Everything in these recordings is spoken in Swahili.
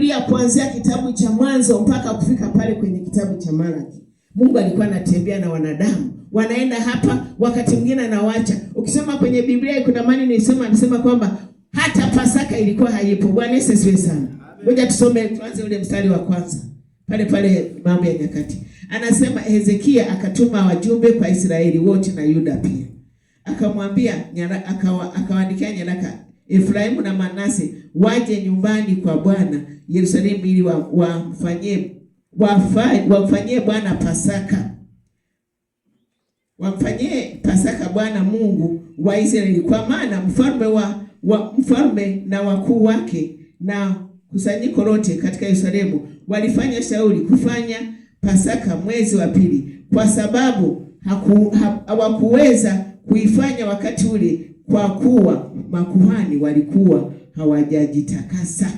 Biblia kuanzia kitabu cha Mwanzo mpaka kufika pale kwenye kitabu cha Malaki. Mungu alikuwa anatembea na wanadamu, wanaenda hapa, wakati mwingine anawacha. Ukisoma kwenye Biblia kuna mani nilisema, anasema kwamba hata Pasaka ilikuwa haipo. Bwana Yesu asifiwe sana. Ngoja tusome, tuanze ule mstari wa kwanza pale pale Mambo ya Nyakati. Anasema Hezekia akatuma wajumbe kwa Israeli wote na Yuda pia, akamwambia akawaandikia nyaraka Efraimu na Manase waje nyumbani kwa Bwana Yerusalemu ili wamfanyie Bwana Pasaka, wamfanyie Pasaka Bwana Mungu wa Israeli, kwa maana mfalme wa mfalme na wakuu wake na kusanyiko lote katika Yerusalemu walifanya shauri kufanya Pasaka mwezi wa pili, kwa sababu hawakuweza kuifanya wakati ule, kwa kuwa makuhani walikuwa hawajajitakasa.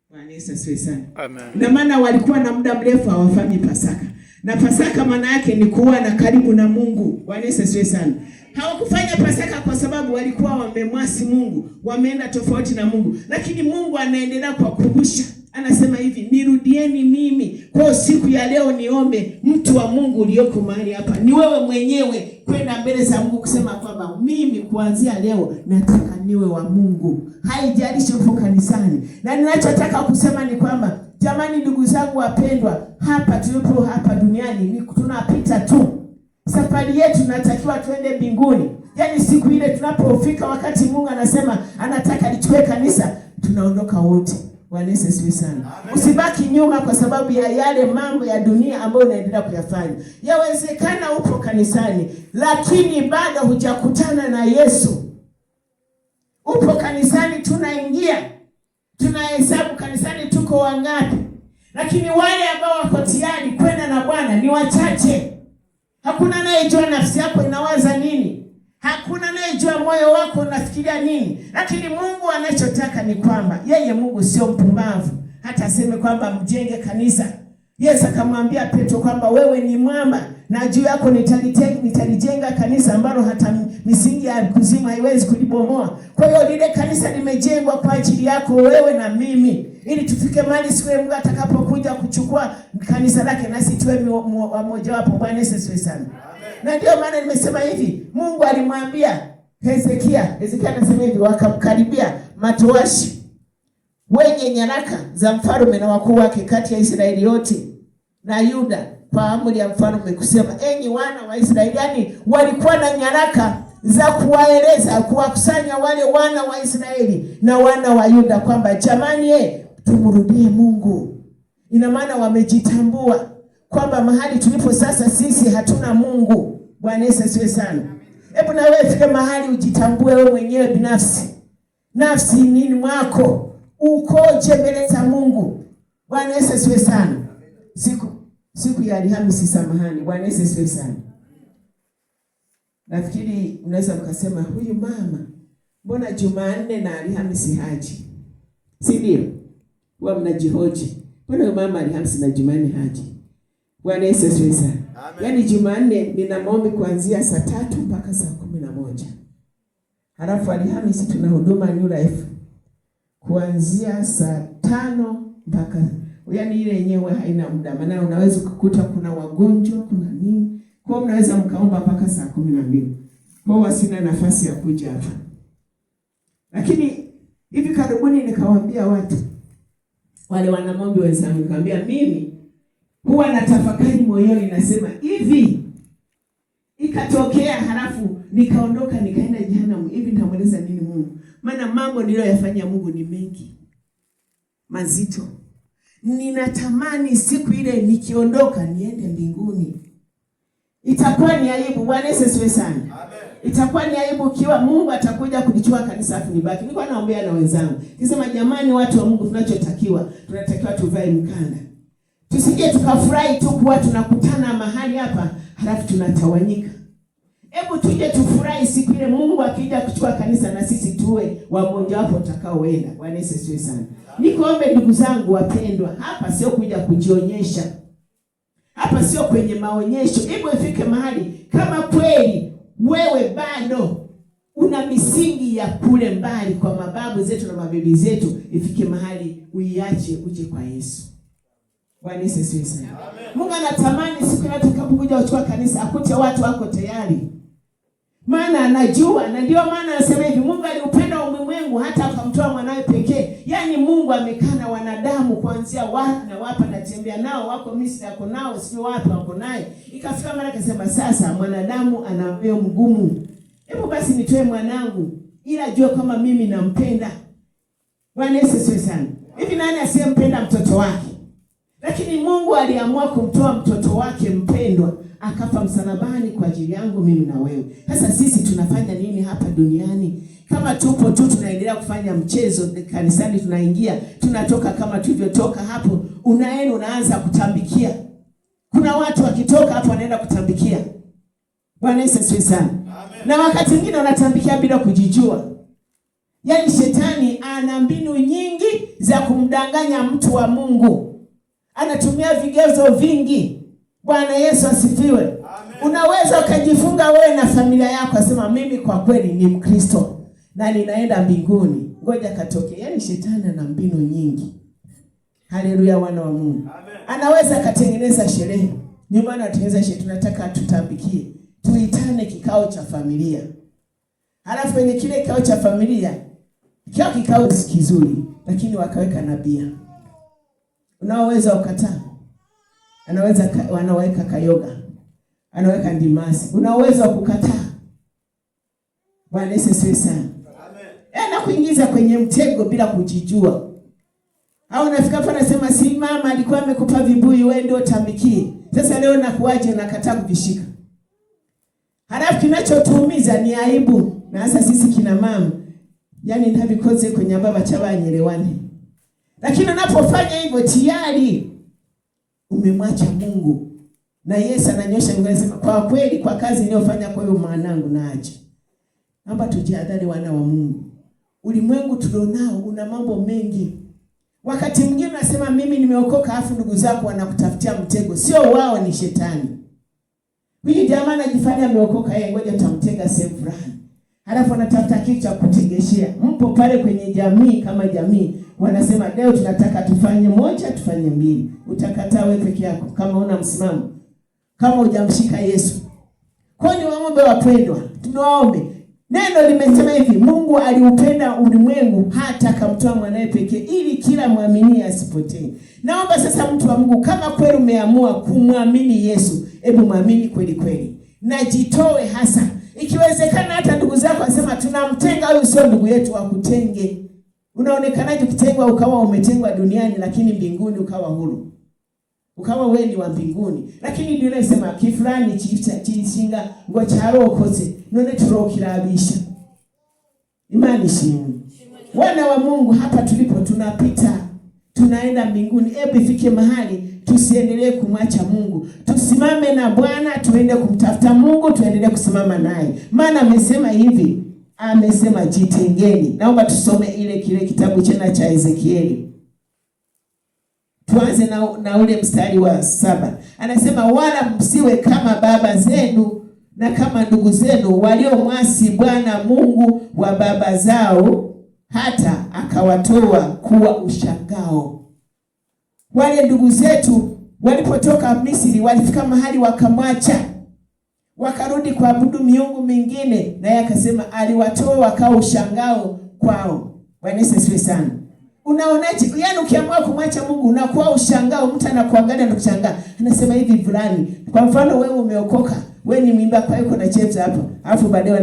Bwana Yesu asifiwe sana. Amen. Na maana walikuwa na muda mrefu hawafanyi Pasaka, na Pasaka maana yake ni kuwa na karibu na Mungu. Bwana Yesu asifiwe sana. Hawakufanya Pasaka kwa sababu walikuwa wamemwasi Mungu, wameenda tofauti na Mungu, lakini Mungu anaendelea kuwakumbusha, anasema hivi, nirudieni mimi. Kwa siku ya leo niombe mtu wa Mungu ulioko mahali hapa, ni wewe mwenyewe kwenda mbele za Mungu kusema kwamba mimi kuanzia leo nataka niwe wa Mungu, haijalishi upo kanisani. Na ninachotaka kusema ni kwamba jamani, ndugu zangu wapendwa, hapa tulipo hapa duniani ni tunapita tu. Safari yetu tunatakiwa tuende mbinguni. Yaani siku ile tunapofika, wakati Mungu anasema anataka lichukue kanisa, tunaondoka wote. Bwana Yesu asifiwe sana. Usibaki nyuma kwa sababu ya yale mambo ya dunia ambayo unaendelea kuyafanya. Yawezekana upo kanisani lakini bado hujakutana na Yesu. Upo kanisani, tunaingia, tunahesabu kanisani tuko wangapi, lakini wale ambao wako tayari kwenda na Bwana ni wachache. Hakuna anayejua nafsi yako inawaza nini, hakuna anayejua moyo wako unafikiria nini, lakini Mungu anachotaka ni kwamba yeye, Mungu sio mpumbavu hata aseme kwamba mjenge kanisa. Yesu akamwambia Petro kwamba wewe ni mwamba na juu yako nitalijenga kanisa ambalo hata misingi ya kuzimu haiwezi kulibomoa. Kwa hiyo lile kanisa limejengwa kwa ajili yako wewe na mimi, ili tufike mahali siku Mungu atakapokuja kuchukua kanisa lake nasi tuwe mmoja wapo. Bwana Yesu asifiwe sana. Na ndio maana nimesema hivi, Mungu alimwambia Hezekia, Hezekia anasema hivi, wakamkaribia matoashi wenye nyaraka za mfalme na wakuu wake kati ya Israeli yote na Yuda kwa amri ya mfalme kusema, enyi wana wa Israeli. Yani walikuwa na nyaraka za kuwaeleza, kuwakusanya wale wana wa Israeli na wana wa Yuda kwamba jamani, tumrudie Mungu. Ina maana wamejitambua kwamba mahali tulipo sasa sisi hatuna Mungu. Bwana Yesu asifiwe sana. Hebu na wewe fika mahali ujitambue wewe mwenyewe binafsi, nafsi nini mwako ukoje mbele za Mungu. Bwana Yesu asifiwe sana. Siku ya Alhamisi, samahani. Bwana Yesu asifiwe sana. Nafikiri mnaweza mkasema huyu mama mbona Jumanne na Alhamisi haji, si ndio? Huwa mnajihoji, mbona huyu mama Alhamisi na Jumanne haji? Bwana Yesu asifiwe sana. Yaani Jumanne nina maombi kuanzia saa 3 mpaka saa 11. Halafu Alhamisi tuna huduma New Life kuanzia saa 5 mpaka, yaani ile yenyewe haina muda, maana unaweza kukuta kuna wagonjwa, kuna nini. Kwa hiyo mnaweza mkaomba mpaka saa 12. Kwa hiyo sina nafasi ya kuja hapa. Lakini hivi karibuni nikawaambia watu wale wana maombi wenzangu, nikamwambia mimi huwa natafakari moyoni, nasema hivi ikatokea halafu nikaondoka nikaenda jehanamu, hivi nitamweleza nini Mungu? Maana mambo niliyoyafanya Mungu ni mengi mazito. Ninatamani siku ile nikiondoka niende mbinguni. Itakuwa ni aibu. Bwana Yesu asifiwe sana. Amen. Itakuwa ni aibu ikiwa Mungu atakuja kulichukua kanisa afu nibaki. Nilikuwa naombea na wenzangu, nisema jamani, watu wa Mungu, tunachotakiwa, tunatakiwa tuvae mkanda. Tusije tukafurahi tu kuwa tunakutana mahali hapa halafu tunatawanyika. Hebu tuje tufurahi siku ile Mungu akija kuchukua kanisa na sisi tuwe wamoja wapo tutakaoenda. Bwana Yesu asifiwe sana. Nikuombe ndugu zangu wapendwa, hapa sio kuja kujionyesha. Hapa sio kwenye maonyesho. Hebu ifike mahali kama kweli wewe bado Una misingi ya kule mbali kwa mababu zetu na mabibi zetu, ifike mahali uiache uje kwa Yesu. Bwana Yesu asifiwe sana. Mungu anatamani siku atakapokuja kuchukua kanisa akute watu wako tayari, maana anajua, na ndio maana anasema hivi, Mungu aliupenda ulimwengu hata akamtoa mwanawe pekee. Yaani Mungu amekaa na wanadamu kuanzia wapi na wapi, anatembea nao, wako Misri, ako nao, sio wapi, wako naye. Ikafika mara akasema, sasa mwanadamu ana moyo mgumu, hebu basi nitoe mwanangu, ila ajue kama mimi nampenda. Bwana Yesu asifiwe sana. Hivi nani asiyempenda mtoto wake? Lakini Mungu aliamua kumtoa mtoto wake mpendwa akafa msalabani kwa ajili yangu mimi na wewe. Sasa sisi tunafanya nini hapa duniani? Kama tupo tu tunaendelea kufanya mchezo kanisani, tunaingia tunatoka kama tulivyotoka hapo, unaenda unaanza kutambikia. Kuna watu wakitoka hapo wanaenda kutambikia. Bwana Yesu asifiwe sana. Na wakati mwingine wanatambikia bila kujijua. Yaani shetani ana mbinu nyingi za kumdanganya mtu wa Mungu. Anatumia vigezo vingi. Bwana Yesu asifiwe. Amen. Unaweza ukajifunga wewe na familia yako, asema mimi kwa kweli ni Mkristo na ninaenda mbinguni, ngoja katoke. Yaani shetani ana mbinu nyingi. Haleluya, wana wa Mungu. Amen. Anaweza akatengeneza sherehe nyumbani, anatengeneza sherehe, tunataka tutambikie, tuitane kikao cha familia. Halafu kwenye kile kikao cha familia, kikao kizuri, lakini wakaweka na bia. Unaoweza ukataa, anaweza wanaweka kayoga, anaweka ndimasi, unaweza kukataa. Bwana Yesu asifiwe sana. Amen. Anakuingiza kwenye mtego bila kujijua. Au unafika hapa unasema si mama alikuwa amekupa vibuyu, wewe ndio tambikie. Sasa leo nakuaje, nakataa kuvishika. Halafu kinachotuumiza ni aibu, na hasa sisi kina mama. Yaani ntabikoze kwenye baba chabanyelewane. Lakini unapofanya hivyo tayari umemwacha Mungu. Na Yesu ananyosha mikono anasema kwa kweli kwa kazi niliyofanya kwa huyo mwanangu naacha. Naomba tujihadhari wana wa Mungu. Ulimwengu tulionao una mambo mengi. Wakati mwingine unasema mimi nimeokoka, afu ndugu zako wanakutafutia mtego. Sio wao, ni shetani. Huyu jamaa anajifanya ameokoka, yeye ngoja tutamtega sehemu fulani. Halafu anatafuta kitu cha kutegeshea. Mpo pale kwenye jamii kama jamii, wanasema leo tunataka tufanye moja, tufanye mbili. Utakataa wewe peke yako kama una msimamo, kama hujamshika Yesu. Kwa ni waombe wapendwa, tunaombe. Neno limesema hivi, Mungu aliupenda ulimwengu hata akamtoa mwanawe pekee ili kila muamini asipotee. Naomba sasa mtu wa Mungu, kama kweli umeamua kumwamini Yesu, hebu muamini kweli kweli. Na jitoe hasa. Ikiwezekana hata ndugu zako wasema tunamtenga huyu, sio ndugu yetu, wakutenge. Unaonekanaje ukitengwa ukawa umetengwa duniani, lakini mbinguni ukawa huru? Ukawa wewe ni wa mbinguni. Lakini dunia inasema kifulani chishinga ngo charokotse none turokirabisha. Imani shimwe. Wana wa Mungu, hapa tulipo tunapita, tunaenda mbinguni. Hebu ifike mahali tusiendelee kumwacha Mungu. Tusimame na Bwana, tuende kumtafuta Mungu, tuendelee kusimama naye. Maana amesema hivi, amesema jitengeni. Naomba tusome kile kitabu chena cha Ezekieli. Tuanze na ule mstari wa 7. Anasema wala msiwe kama baba zenu na kama ndugu zenu waliomwasi Bwana Mungu wa baba zao hata akawatoa kuwa ushangao. Wale ndugu zetu walipotoka Misri walifika mahali wakamwacha, wakarudi kuabudu miungu mingine, naye akasema aliwatoa wakawa ushangao kwao. Bwana Yesu asifiwe sana. Unaonaje? Yaani ukiamua kumwacha Mungu unakuwa ushangao, mtu anakuangalia na kushangaa. Anasema hivi fulani. Kwa mfano wewe umeokoka, wewe ni mwimba kwa hiyo kuna chemza hapo. Alafu baadaye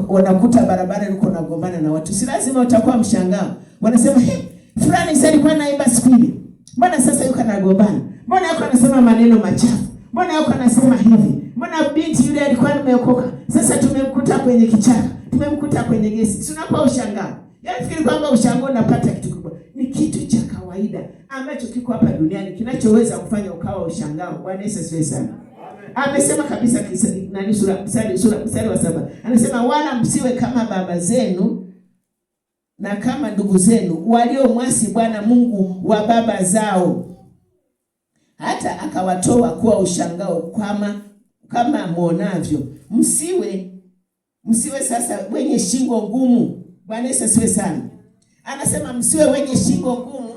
wanakuta barabara uko unagombana na watu. Si lazima utakuwa mshangao. Wanasema, "He, fulani sasa alikuwa anaimba siku ile. Mbona sasa yuko anagombana? Mbona yuko anasema maneno machafu? Mbona yuko anasema hivi? Mbona binti yule alikuwa ameokoka? Sasa tumemkuta kwenye kichaka, tumemkuta kwenye gesi." Si unakuwa ushangao. Yaani fikiri kwamba ushangao unapata kitu kubwa. Ni kitu cha kawaida ambacho kiko hapa duniani kinachoweza kufanya ukawa ushangao. Bwana Yesu asifiwe sana. Amesema kabisa nani sura mstari wa 7. Anasema wala msiwe kama baba zenu na kama ndugu zenu waliomwasi Bwana Mungu wa baba zao hata akawatoa kuwa ushangao kama muonavyo. Msiwe Msiwe sasa wenye shingo ngumu. Bwana Yesu asifiwe sana. Anasema msiwe wenye shingo ngumu.